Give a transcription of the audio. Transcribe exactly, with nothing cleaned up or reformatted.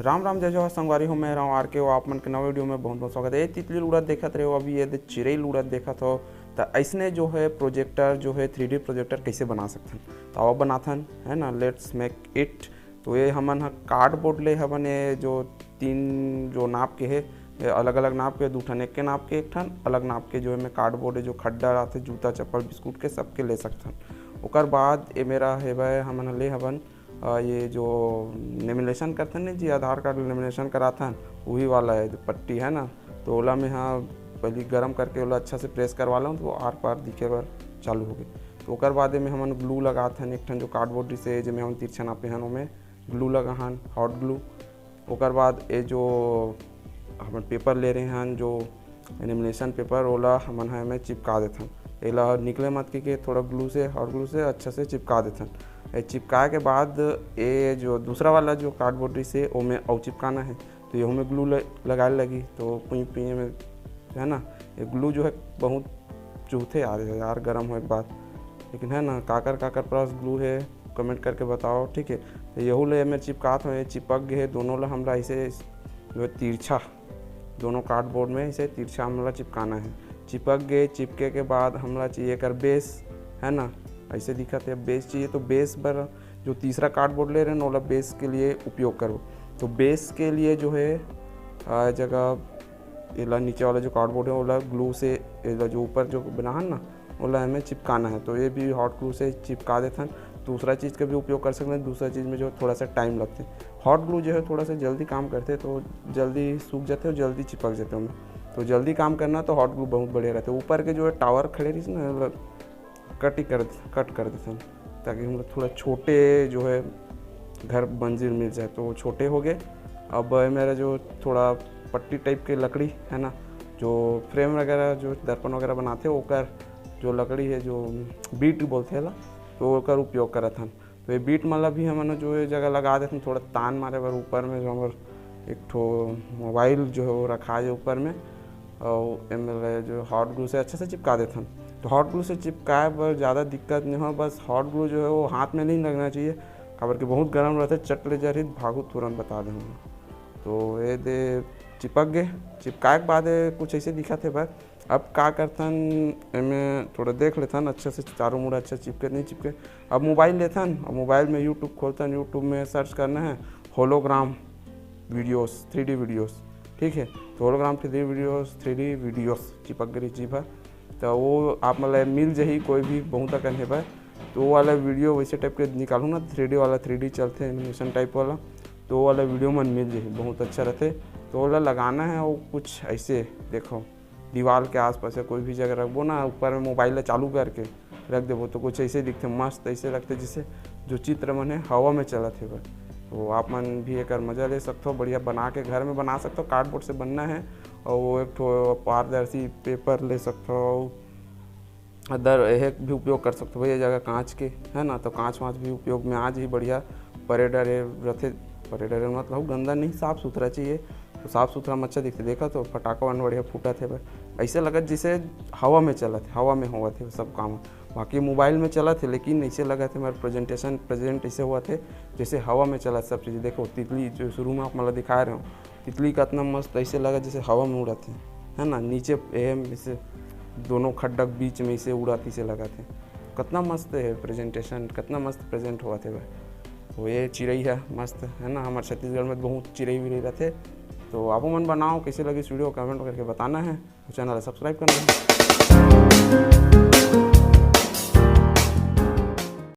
राम राम, जय जोहार संगवारी हो, मैं हूं आर के, आप मन के नवा वीडियो में बहुत बहुत स्वागत है। ये तितली ल उड़त देखत रहे हो, अभी ये दे चिरई ल उड़त देखत हो, त अइसने जो है प्रोजेक्टर, जो है थ्री डी प्रोजेक्टर कैसे बना सकथन, त आओ बनाथन, है ना, let's make it। तो ये हमन ह कार्डबोर्ड ले हवन, ये जो तीन जो नाप के है, ये अलग अलग नाप के, दू ठन एक के नाप के, एक ठन अलग नाप के, जो है मैं कार्डबोर्ड है, जो खड्डा आथे जूता चप्पल बिस्कुट के, सबके ले सकथन। ओकर बाद ये मेरा हेवय, हमन ह ले हवन अ, ये जो लेमिनेशन करथन ने जी, आधार कार्ड लेमिनेशन कराथन, वही वाला है जो पट्टी है ना, तो ओला मैं ह पहली गरम करके ओला अच्छा से प्रेस करवा लूँ, तो आर पार दिखे बर चालू होगे। तो ओकर बाद में हमन ग्लू लगाथन, एक ठन जो कार्डबोर्ड से जेमे हमन तिरछा नापे हन, ओमे ग्लू लगाहन, हॉट ग्लू। ओकर बाद ये जो हमन पेपर ले रहे हन, जो लेमिनेशन पेपर, ओला हमन ह एमे चिपका देथन। एला निकले मत के, के थोड़ा ग्लू से, हॉट ग्लू से अच्छा से चिपका देथन। ये चिपकाए के बाद ये जो दूसरा वाला जो कार्डबोर्ड से, ओमे अउ चिपकाना है, तो यहू में ग्लू ल-, लगाए लगी, तो पुई पुई में, है ना, ये ग्लू जो है बहुत चुभथे यार, यार गरम होए के बाद। लेकिन है ना, काकर काकर पास ग्लू है, कमेंट करके बताओ, ठीक है। तो यहू ले मैं चिपकात हूँ, ये चिपक गए है दोनों ला, हमला ऐसे जो है तिरछा, दोनों कार्डबोर्ड में ऐसे तिरछा हमला चिपकाना है। चिपक गए, चिपके के बाद हमला चाहिए कर बेस, है ना, ऐसे दिखत है बेस चाहिए। तो बेस बर जो तीसरा कार्डबोर्ड ले रहे हैं, ओला बेस के लिए उपयोग करबो। तो बेस के लिए जो है, आ, जगह एला नीचे वाला जो कार्डबोर्ड है, ओला ग्लू से, एला जो ऊपर जो बना है ना, ओला एमे चिपकाना है। तो ये भी हॉट ग्लू से चिपका देथन। दूसरा चीज़ का भी उपयोग कर सकते हैं, दूसरा चीज़ में जो थोड़ा सा टाइम लगते हैं। हॉट ग्लू जो है थोड़ा सा जल्दी काम करते हैं, तो जल्दी सूख जाते हैं और जल्दी चिपक जाते हैं ओमे। तो जल्दी काम करना तो हॉट ग्लू बहुत बढ़िया रहते हैं। ऊपर के जो है टावर खड़े रहिस ना, कट ही कर, कट कर देथन, ताकि हम लोग थोड़ा छोटे जो है घर मंजिल मिल जाए। तो छोटे हो गए। अब मेरा जो थोड़ा पट्टी टाइप के लकड़ी है ना, जो फ्रेम वगैरह, जो दर्पण वगैरह बनाते, ओकर जो लकड़ी है, जो बीट बोलते हैं ला, तो ओकर उपयोग करत हन। तो ये बीट मन ला भी हमन जो ये जगह लगा देथन, थोड़ा तान मारे बर ऊपर में, जो हमर एक ठो मोबाइल जो है वो रखा है ऊपर में, और एमे जो हॉट ग्लू से अच्छा से चिपका देथन। तो हॉट ग्लू से चिपकाए बर ज़्यादा दिक्कत नहीं हो, बस हॉट ग्लू जो है वो हाथ में नहीं लगना चाहिए, काबर कि बहुत गर्म रहते, चट ले जरही, भागू तुरंत बता दे हम। तो ये दे चिपक गए। चिपकाए के बाद ये कुछ ऐसे दिखत है बस। अब का करथन, एमे थोड़ा देख लेथन अच्छा से, चारों मुड़ा अच्छा चिपके नहीं चिपके। अब मोबाइल लेथन और मोबाइल में YouTube खोलथन, YouTube में सर्च करना है hologram videos, three D videos, ठीक है। तो hologram three D videos, three D videos चिपक गई जीभ ह। तो वो आप मन ला मिल जाही, कोई भी बहुत अकन हे भाई। तो वो वाला वीडियो वैसे टाइप के निकालू ना, थ्री डी वाला, थ्री डी चलते एनिमेशन टाइप वाला, तो वो वाला वीडियो मन मिल जाही, बहुत अच्छा रहते। तो ओला लगाना है, वो कुछ ऐसे देखो, दीवार के आसपास या कोई भी जगह रखबो ना, ऊपर में मोबाइल ला चालू करके रख देबो, तो कुछ ऐसे दिखते, मस्त ऐसे लगते, जैसे जो चित्र मन है हवा में चलत हे बस। तो आप मन भी एकर मजा ले सकथो, बढ़िया बना के घर में बना सकथो। कार्डबोर्ड से बनना है और वो एक ठो पारदर्शी पेपर ले सकथो, अदर एहे भी उपयोग कर सकथो भैया, जगह कांच के, है ना, तो कांच वांच भी उपयोग में आ जाही, बढ़िया परे डरे रथे, परे डरे मतलब गंदा नहीं, साफ सुथरा चाहिए। तो साफ सुथरा में अच्छा दिखते। देखा तो फटाका मन बढ़िया फूटत हे भाई, ऐसे लगत जैसे हवा में चलत हे, हवा में होवत हे सब काम। बाकी मोबाइल में चलत हे, लेकिन ऐसे लगत हे हमारे प्रेजेंटेशन, प्रेजेंट ऐसे होवत हे जैसे हवा में चलत सब चीज़। देखो तितली जो शुरू में आप मतलब दिखा रहे हो, तितली का इतना मस्त ऐसे लगत जैसे हवा में उड़त हे, है ना, नीचे एम ऐसे दोनों खड्डा के बीच में ऐसे उड़त ऐसे लगत हे। कितना मस्त है प्रेजेंटेशन, कितना मस्त प्रेजेंट होवत हे भाई। तो ये चिरई है मस्त, है ना, हमारे छत्तीसगढ़ में बहुत चिरई विरई रहते। तो आप मन बनाओ, कैसे लगी वीडियो, कमेंट करके बताना है, चैनल सब्सक्राइब करना है।